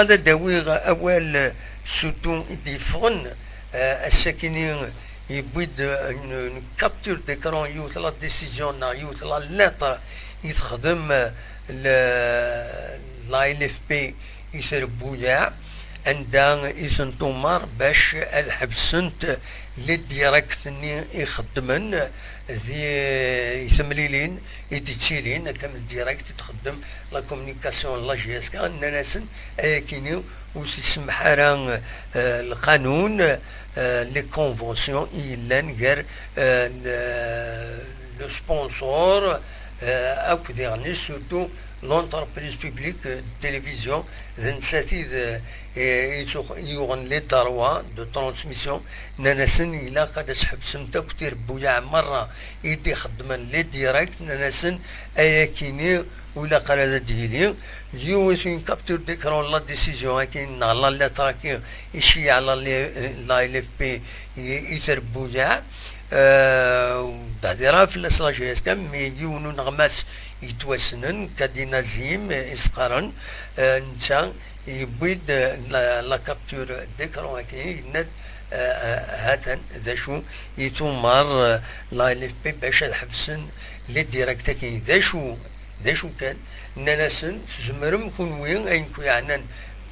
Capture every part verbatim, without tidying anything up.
Ad d-awiɣ awal, surtout i d-yeffɣen, eh, ass-akini yewwi-d une, une capture d'écran, yiwet la décision neɣ yiwet la lettre i texdem, eh, le, la L F P i trebbuyaɛ, anda i tent-tumeṛ bac ad ḥebsent les directs-nni i xeddmen di, i temlilin i d-ittilin, akka am direct i txeddem la communication n la J S K, nnan-asen ayakini ur t-isemmeḥ ara, eh, lqanun, eh, les conventions i yellan gar, eh, le, le sponsor, eh, akk diɣen surtout l'entreprise publique, eh, de télévision, d nettat i d, eh, i tux-, i yuɣen les droits de transmission, nnan-asen ilaq ad as-ḥebsemt akk tirebbuyaɛ merra i d-ixeddmen les directs, nnan-asen ayakini ur ilaq ara ad d-yili. Yiwet une capture d'écran la décision-agi neɣ la lettre-agi i ceyyeɛ la, la L F P i, i trebbuyaɛ. Eh, d-hdireɣ fell-as la J S K, mi yiwen uneɣmas yettwassnen, Kadi Nazim i s-qqaren, eh, netta yewwi-d, eh, la, la capture d'écran-agi, yenna-d, eh, eh, ha-t-an d acu i tumeṛ, eh, la L F P bac ad ḥebsen les directs-agi. D acu, d acu kan, nnan-asen tzemrem kunwi ayen ku-yeɛnan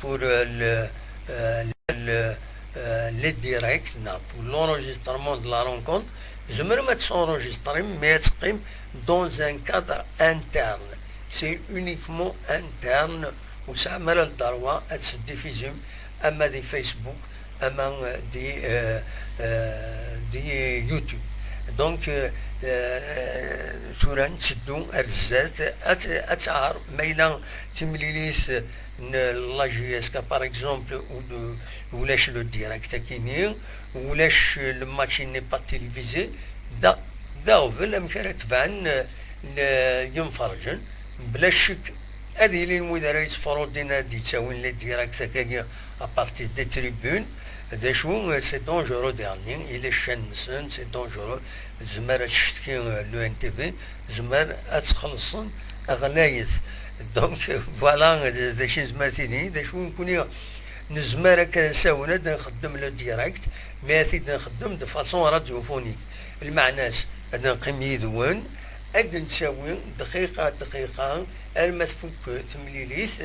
pour, eh, le, eh, le, eh, les directs, neɣ pour l'enregistrement de la rencontre, tzemrem ad tessenregistrem, mais ad teqqim dans un cadre interne. C'est uniquement interne, ur tesɛam ara le droit ad tedifizem ama di Facebook, ama, eh, di, eh, eh, di YouTube. Donc, eh, eh, tura netteddu ar zdat, ad, ad tɛer ma yella timlilit n la J S K, par exemple, u d-, ulac le direct akini, ulac le match n'est pas télévisé, da, d aɣbel amek ara tebɛen, eh, le, yimferǧen, bla ccek ad ilin wid ara yettfrudin ad d-yettawin les directs akkagi à partir des tribunes. D acu, c'est dangereux diɣenni, ila ccan-nsen, c'est dangereux, tezmer ad tcetki, euh, l'O N T V, tezmer ad txellṣen ɣlayet. Donc, voilà, d, d acu nezmer tini, d acu nekkni nezmer akka d asawen ad nxeddem le direct, mais ad t-id-nxeddem de façon radiophonique. Lmeɛna-s, ad neqqim yid-wen, ad d-nettawi dqiqa, dqiqa, arma tfuk temlilit,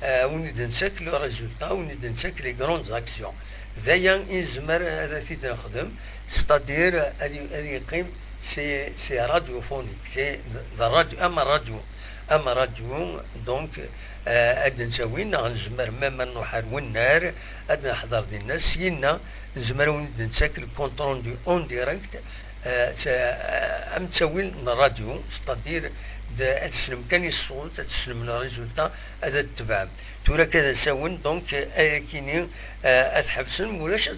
eh, win i d-nettak le résultat, win i d-nettak les grandes actions. D aya i nezmer ad t-id-nexdem, c'est-à-dire ad y-, ad yeqqim c'est, c'est radiophonique, c'est de, de radio, am radio, am radio, donc, euh, ad d-nettawi, neɣ nezmer même ad nruḥ ar wennar, ad neḥḍer dinna, syinna nezmer ad wen-d-nettak le compte rendu en direct, euh, c'est, euh, am ttawil n radio, c'est-à-dire de, ad teslem kan i ṣṣut, ad teslem le résultat, ad t-tebɛem. Tura akka d asawen, donc, euh, ayakini, euh, ad ḥebsen, mulac ad